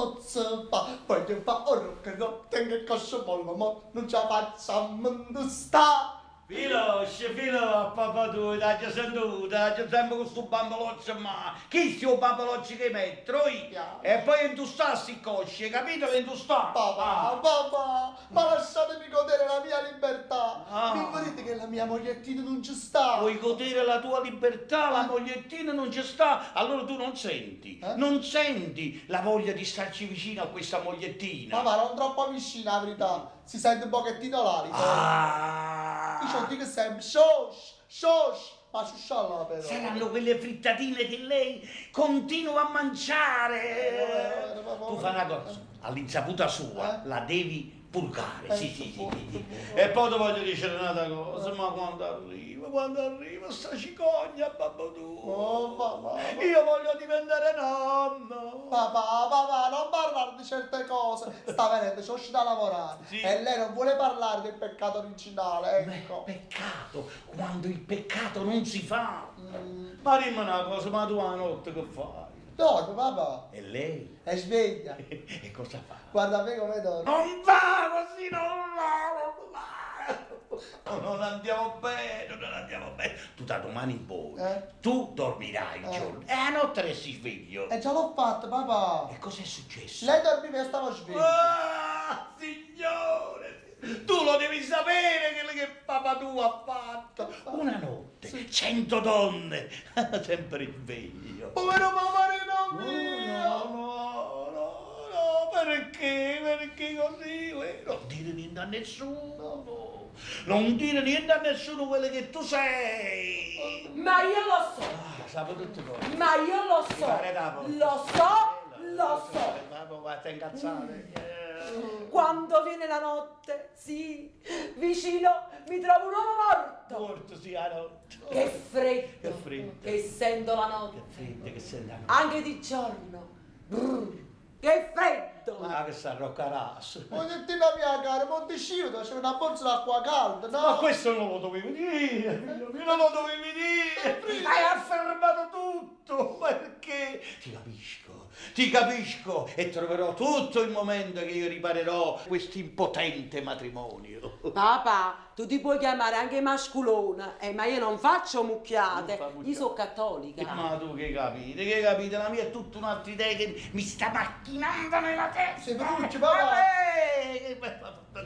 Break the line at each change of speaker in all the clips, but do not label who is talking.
pozzo fa'? Voglio fa' 'o rocchenroll, tengo 'e cosce molle molle, nun ce 'a faccio a me 'ntustà.
Filosce, filò, a papà tuo t'aggio sentuto, t'aggio sempe cu stu bamboloccio 'mmano. Chisto è 'o bamboloccio che metto, oi? E poi 'e 'ntustà sti cosce, 'e capito? L'he 'ntustà.
Papà, papà, ma lasciatemi godere la mia libertà.
Ah.
Mi vedete che la mia mogliettina nun ce sta?
Vuoi godere la tua libertà, la mogliettina non ci sta, allora tu non senti,
Eh?
non senti la voglia di starci vicino a questa mogliettina.
Papà, non troppo vicina, 'a verità. Si sente un pochettino l'alito.
Ah!
Io ce 'o dico sempre, scioscia, scioscia, ma scioscia là però.
Saranno quelle frittatine che lei continua a mangiare.
Eh, papà.
Tu fai una cosa, all'insaputa sua,
Eh?
la devi purgare.
Eh,
Sì, sì, sì,
buono,
sì, sì.
buono.
E poi ti voglio dire un'altra cosa, ma quando arriva, quando arriva sta cicogna, babbo tuo.
Oh, papà.
Io voglio diventare nonno.
Papà, papà, non parlare di certe cose. Sta venendo, c'ho uscito a lavorare.
Sì.
E lei non vuole parlare del peccato originale, ecco.
Beh, peccato, quando il peccato non si fa.
Mm.
Ma dimmi una cosa, ma tu la notte che fai?
Dorme, papà.
E lei?
È sveglia.
E cosa fa?
Guarda me come dorme.
Non va così, non va, non va. Non andiamo bene, non andiamo bene. Tu da domani in poi,
Eh?
tu dormirai il
Eh.
giorno e la notte resti sveglio.
E già l'ho fatto, papà.
E cos'è successo?
Lei dormiva e io stavo sveglio.
Ah, signore, tu lo devi sapere quello che papà tuo ha fatto. Una notte, 100 donne, sempre sveglio.
Povero paparino
No,
mio.
no, no, no, perché, perché così? Eh, Non dire niente a nessuno, non dire niente a nessuno quello che tu sei.
Ma io lo so,
Ah, sapevo tutte cose.
ma io lo so,
Pare da poco.
lo so, lo so.
Ma va a incazzare.
Quando viene la notte, sì, vicino mi trovo un uomo morto.
Morto sì, la notte.
Che freddo,
Che freddo.
che sento la
Che
notte,
freddo che sei la notte.
anche di giorno. Brr, che freddo.
Ma che sta roccarasso.
Mogliettina mia cara, ma dicevo, c'è una borsa d'acqua calda, no?
Ma questo non lo dovevi dire, figlio mio, non lo dovevi dire. Hai affermato tutto, perché? Ti capisco, ti capisco e troverò tutto il momento che io riparerò questo impotente matrimonio.
Papà, tu ti puoi chiamare anche masculona, eh, ma io non faccio mucchiate.
Non fa mucchiate.
Io sono cattolica.
Ma tu che capite, che capite? La mia è tutta un'altra idea che mi sta macchinando nella testa.
Sei brutto, papà.
Eh,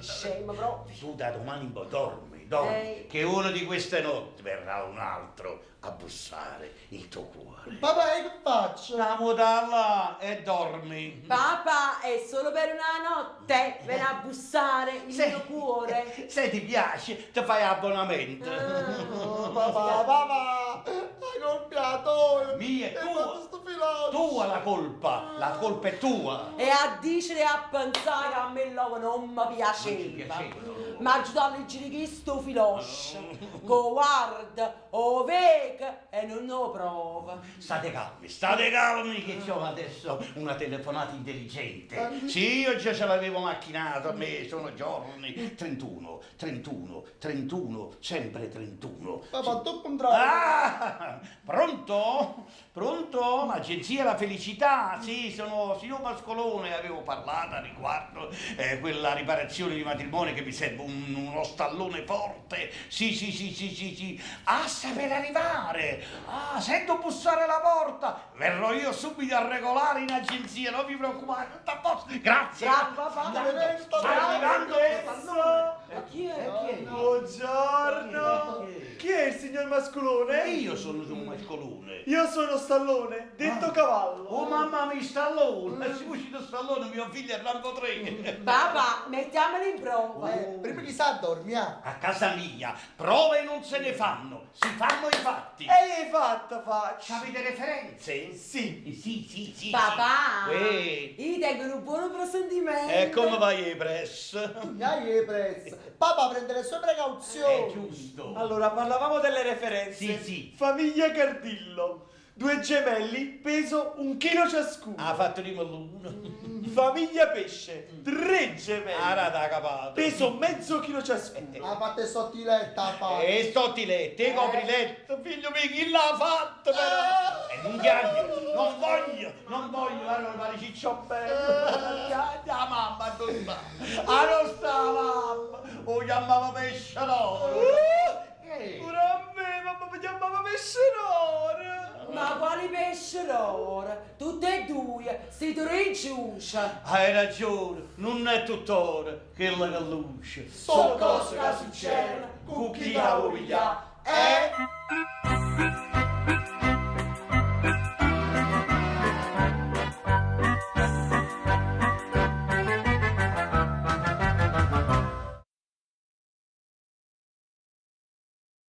Scemo proprio.
Tu da domani in poi dormi, dormi,
Ehi.
che uno di queste notti verrà un altro a bussare il tuo cuore.
Papà, e che faccio?
Stiamo da là e dormi.
Papà, è solo per una notte, viene a bussare il mio cuore.
Se ti piace, ti fai abbonamento.
Ah.
Oh, papà, papà, hai compiato.
Mia,
Hai
tua.
fatto sto filotto.
Tua la colpa, la colpa è tua.
E a dicere e a pensare che a me l'uomo non mi piaceva.
Non ci piaceva l'uovo.
Ma aiutare a leggere questo filoscio, che guarda, o vega e non lo prova.
State calmi, state calmi che c'ho adesso una telefonata intelligente. Sì, io già ce l'avevo macchinato, a me sono giorni. 31, 31, 31, sempre 31.
Papà, tu contrario.
Ah, pronto? Pronto? L'agenzia La Felicità? Sì, sono signor Pascolone, avevo parlato a riguardo eh, quella riparazione di matrimonio che mi serve uno stallone forte. Sì, sì, sì, sì, sì, sì. Ah, sta per arrivare. Ah, sento bussare la porta. Verrò io subito a regolare in agenzia, non vi preoccupate, tutto a posto. Grazie.
Bravo, papà.
Sta arrivando, sta arrivando lo stallone.
Ma chi è?
Buongiorno! Chi è il signor Masculone?
Io sono un mascolone.
Io sono Stallone, detto cavallo.
Oh mamma mia, Stallone! Si uscito Stallone, mio figlio è Rambo 3.
Papà, mettiamolo in prova.
Prima chi sa dormi, ah.
A casa mia, prove non se ne fanno, si fanno i fatti.
E l'hai fatta faccia?
Avete referenze?
Sì.
Sì, sì, sì.
Papà,
Uè.
io tengo un buon presentimento.
E come vai ai press?
Tu mi hai preso. Papà prende le sue
È
precauzioni.
giusto.
Allora, parlavamo delle referenze.
Sì, sì.
Famiglia Cardillo. Due gemelli, peso 1 chilo ciascuno.
Ha fatto di l'uno.
Famiglia Pesce, tre gemelli.
Ah, da capato.
Peso mezzo chilo ciascuno.
Ha fatto il sottiletta, ha fatto.
E sottiletto, e copriletto, figlio mio, chi l'ha fatto però? Non chiagnere, non voglio, non voglio, guarda come pare Ciccio bello. La mamma dove sta? Ah, non sta la mamma, o chiamava pesce d'oro. Eh.
Pure a me, mamma mi chiamava pesce d'oro.
Ma quali pesce d'oro? Tutte e due, siete rinciuce.
Hai ragione, non è tutt'ora quella che luce.
Sono cose che succedono con chi la voglia. Eh?